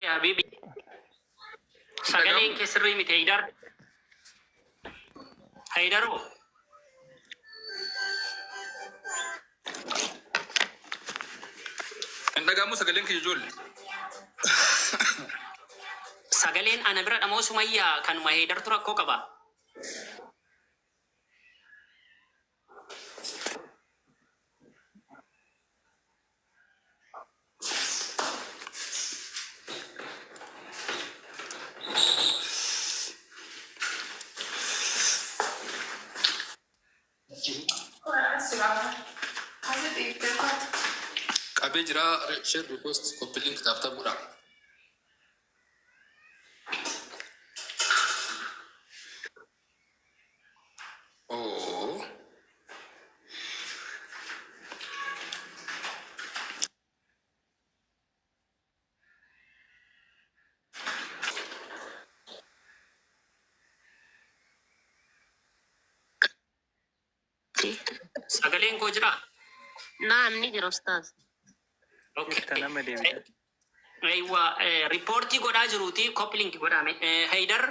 Habibi. Sagaleen kee sirrii miti Haydar. Haydaroo. Hin dhaga'amu sagaleen kiyya ijoolle. Sagaleen ana bira dhamoo Sumayyaa kanuma Haydartu rakkoo qaba. Qabee jira share repost copy link tap tap godhaa. Oo. Sagaleen koo jiraa? Naam ni jira ustaaz. Okay. Jirta nama deebita. Aywa, riippoortii godhaa jiruuti copy link godhame. Haydar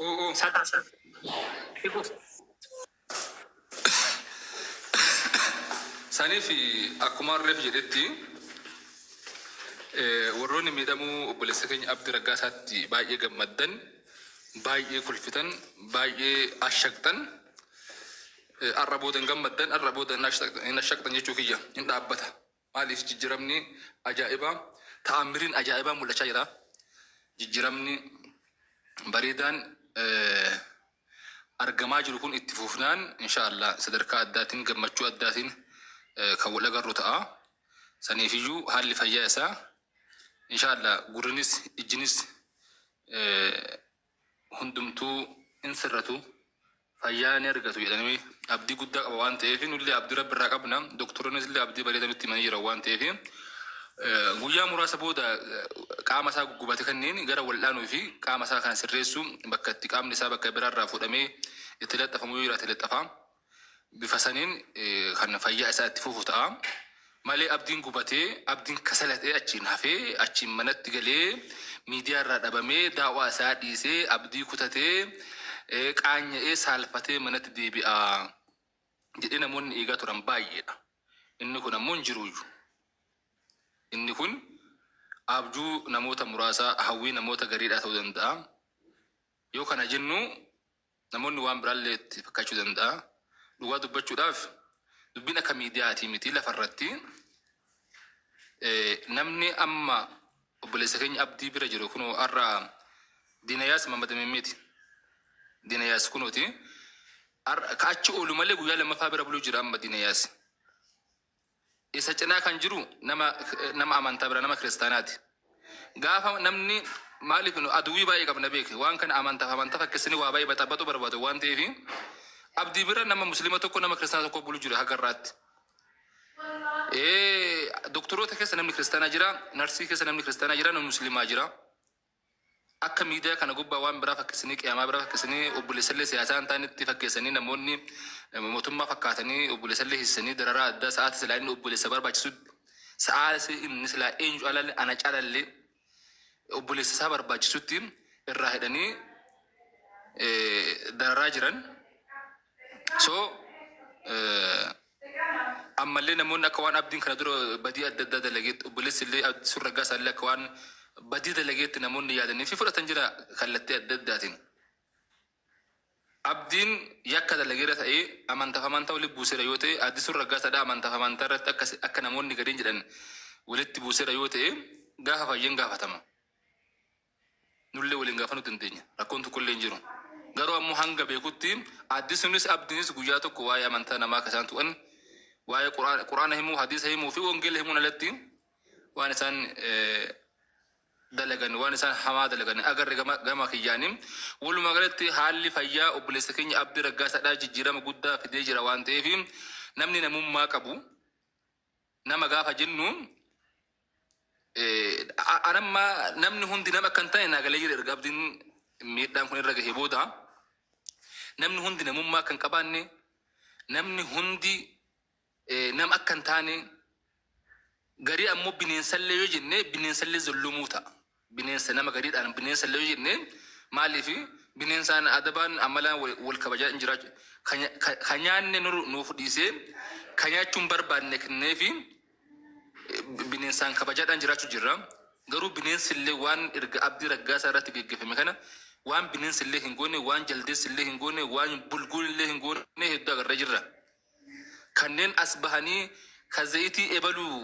Oo oo. sata sata. Saniif akkuma reef jedhetti warroonni miidhamuu obboleessa keenya Abdii Raggaasaatti baay'ee gammaddan, baay'ee kolfitan, baay'ee ashaqxan, har'a booda hin gammaddan, har'a booda hin ashaqxan jechuu kiyya hin dhaabbata. Maaliif jijjiiramni ajaa'ibaa, ta'ammiriin ajaa'ibaa mul'achaa jira. Jijjiiramni bareedaan argamaa jiru kun itti fufnaan inshaallah sadarkaa addaatiin gammachuu addaatiin kan wal agarru ta'a. Saniifiyyuu haalli fayyaa isaa inshaallah gurrinis ijjinis hundumtuu hin sirratu fayyaa ni argatu jedhanii abdii guddaa qaba waan ta'eef nullee abdii rabbi irraa qabna doktoroonnis illee abdii bareedaa nutti himanii jiran waan ta'eef guyyaa muraasa booda qaama isaa guggubate kanneen gara wal'aanuu fi qaama isaa kana sirreessuu bakka itti qaamni isaa bakka biraarraa fuudhamee itti laxafamu yoo jiraate laxafa. Bifa saniin kan fayyaa isaa itti fufu ta'a. Malee abdiin gubatee, abdiin kasalatee achiin hafee, achiin manatti galee, miidiyaa irraa dhabamee, daawwaa isaa dhiisee, abdii kutatee, qaanya'ee, saalfatee manatti deebi'a jedhee namoonni eegaa turan baay'eedha. Inni kun ammoo hin jiruuyyu. Inni kun abjuu namoota muraasaa, hawwii namoota gariidhaa ta'uu danda'a. Yoo kana jennu namoonni waan biraallee itti fakkaachuu danda'a. Dhugaa dubbachuudhaaf dubbiin akka miidiyaatii miti lafarratti namni amma obboleessa keenya Abdii bira jiru kunoo har'a Diinayaas Mammad Mimmiiti. Diinayaas kunooti. Ka achi oolu malee guyyaa lammaffaa bira buluu jira amma Diinayaas. Isa cinaa kan jiru nama nama amantaa bira nama kiristaanaati. Gaafa namni maaliif nu aduwwii baay'ee qabna beeke waan kana amantaaf amantaa fakkeessanii waa baay'ee baxabaxuu barbaadu waan ta'eef Abdii bira nama musliima tokko nama kiristaana tokko bulu jira haga irraatti. Doktoroota keessa namni kiristaanaa jira, narsii keessa namni kiristaanaa jira, namni musliimaa jira. Akka miidiyaa kana gubbaa waan biraa fakkeessanii qiyaamaa biraa fakkeessanii obboleessallee siyaasaa hin taanetti fakkeessanii namoonni mootummaa fakkaatanii obboleessallee hiisisanii dararaa addaa sa'aati silaa inni obboleessa barbaachisu sa'aa inni silaa eenyu caalallee ana caalallee obboleessa isaa barbaachisutti irraa hidhanii dararaa jiran. So ammallee namoonni akka waan abdiin kana dura badii adda addaa dalageetti obboleessi illee Addisuu Raggaasaa illee akka waan badii dalageetti namoonni yaadanii fi fudhatan jira kallattii adda addaatiin. Abdiin yakka dalageera ta'ee amantaaf amantaa walitti buuseera yoo ta'e Addisuu Raggaasaadha amantaaf amantaa irratti akka akka namoonni gariin jedhan walitti buuseera yoo ta'e gaafa fayyeen gaafatama. Nullee waliin gaafanuu dandeenya. Rakkoon tokkollee hin jiru. Garuu ammoo hanga beekutti Addisuunis Abdiinis guyyaa tokko waa'ee amantaa namaa akka isaan tuqan waa'ee Qur'aana himuu, hadiisa himuu fi wangeela himuun alatti waan isaan dalagan waan isaan hamaa dalagan agarre gama gama kiyyaani. Walumaa galatti haalli fayyaa obboleessa keenya Abdii Raggaasaadhaa jijjiirama guddaa fidee jira waan ta'eef namni namummaa qabu nama gaafa jennu anamma namni hundi nama akka hin taane naa galee jira erga Abdiin miidhaan kun irra gahee booda namni hundi namummaa akka hin qabaanne namni hundi nama akka hin taane Garii ammoo bineensallee yoo jenne bineensallee zollumuu ta'a. Bineensa nama gariidhaan bineensallee yoo jenne, maaliif bineensaan adabaan amalaan wal kabajaa hin jiraachuu. Ka nyaanne nuuf dhiisee ka nyaachuu hin barbaanne kenneefi bineensaan kabajaadhaan jiraachuu jirra. Garuu bineensillee waan erga Abdii Raggaasaa irratti geggeeffame kana waan bineensillee hin goone, waan jaldeessillee hin goone, waan bulguunillee hin goone hedduu agarree jirra. Kanneen as bahanii ka zayitii ebaluu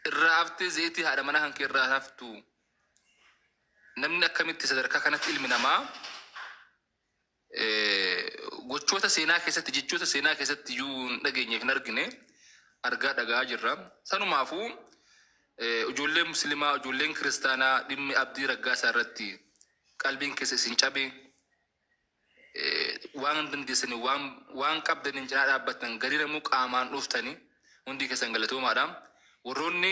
irraa haftee zayitii haadha manaa kan kee irraa haftu, namni akkamitti sadarkaa kanatti ilmi namaa gochoota seenaa keessatti, jechoota seenaa keessatti iyyuu hin dhageenyeef hin argine argaa dhaga'aa jirra. Sanumaafuu ijoolleen musliimaa, ijoolleen kiristaanaa dhimmi Abdii Raggaasaa irratti qalbiin keessa isin cabe, waan dandeessanii waan qabdaniin cinaa dhaabbattan, garii namuu qaamaan dhuftanii, hundi keessan galatoomaadha. Warroonni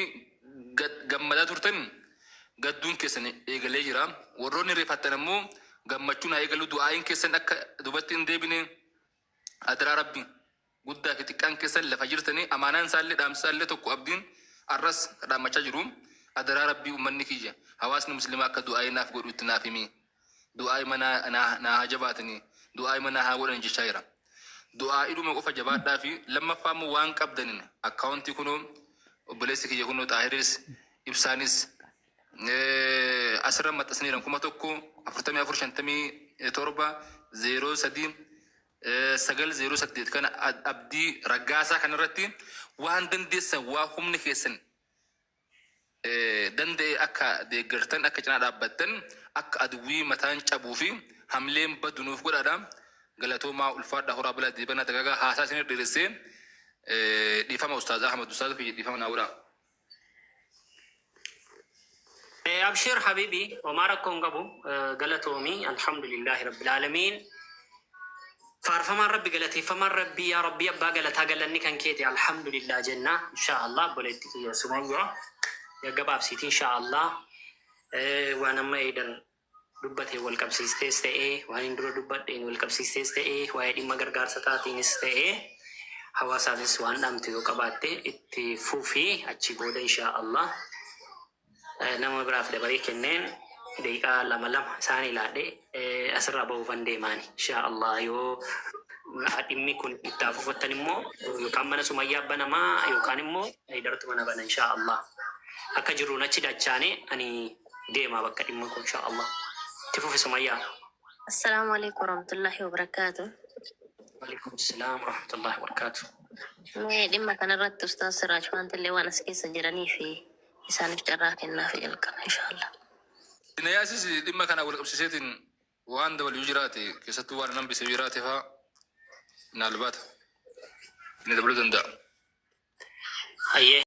gammadaa turtan gadduun keessan eegalee jira. Warroonni rifattan ammoo gammachuun haa eegalu. Du'aayin keessan akka dubatti hin deebine adaraa Rabbi guddaa fi xiqqaan keessan lafa jirtanii amaanaan isaallee dhaamsisaallee tokko Abdiin arras dhaammachaa jiru. Adaraa Rabbii, uummanni kiyya, hawaasni musliimaa akka du'aayii naaf godhu itti naaf himi. Du'aayi manaa naa haa jabaatanii, du'aayi manaa haa godhan jechaa jira. Du'aa'iidhuma qofa jabaadhaa fi lammaffaa immoo waan qabdaniin akkaawuntii kunoo obboleessi kiyya kunoo Xaahiris Ibsaanis asirra maxxansaniiran 104457 03 908 kana Abdii Raggaasaa kanarratti waan dandeessan, waa humni keessan danda'e akka deeggartan, akka cinaa dhaabbattan, akka aduwwii mataan cabuu fi hamleen badu nuuf godhaadha. Galatoomaa, ulfaadha, horaa bulaa, deebanaa dagaagaa. Haasaa isin dheeressee dhiifama. Ustaaz Ahmad, ustaaz kiyya, dhiifama naa godhaa. Abshir habibi, homaa rakkoo hin qabu. Galatoomii, alhamdulillahi rabbil aalamiin. Faarfamaan Rabbi, galateeffamaan Rabbi, yaa Rabbi abbaa galataa, galanni kan keeti, alhamdulillah jenna. Insha Allah obboleetti kiyya Sumayyaa gaggabaabsiiti, insha Allah. Waan amma eedan dubbate wal qabsiistees ta'ee, waan hin dura dubbadheen wal qabsiistees ta'ee, waa'ee dhimma gargaarsa taatiinis ta'ee, hawaasaafis waan dhaamtu yoo qabaatte itti fufii, achi booda insha Allah nama biraaf dabaree kenneen daqiiqaa lama lama isaan ilaadhe asirraa bahuufan deemaani. Insha Allah yoo dhimmi kun itti hafuufattan immoo yookaan mana Sumayyaa banamaa yookaan immoo Haidartu mana bana, insha Allah. Akka jiruun achi dachaane ani deema bakka dhimma kun, insha Allah. Itti fufi, Sumayyaa. Assalaamu alaikum warahmatullahi wabarakaatu. Waalaikum salaam warahmatullahi wabarakaatu. Mee dhimma kanarratti Ustaaz Siraaj wanti waan as keessa jiranii fi isaaniif carraa kennaaf jalqaba, inshallah. Dinayaasis dhimma kana wal qabsiiseetiin waan dabalu yoo jiraate, keessattuu waan nan bisee jiraate faa naalbaata. Inni dabaluu danda'a. Hayyee.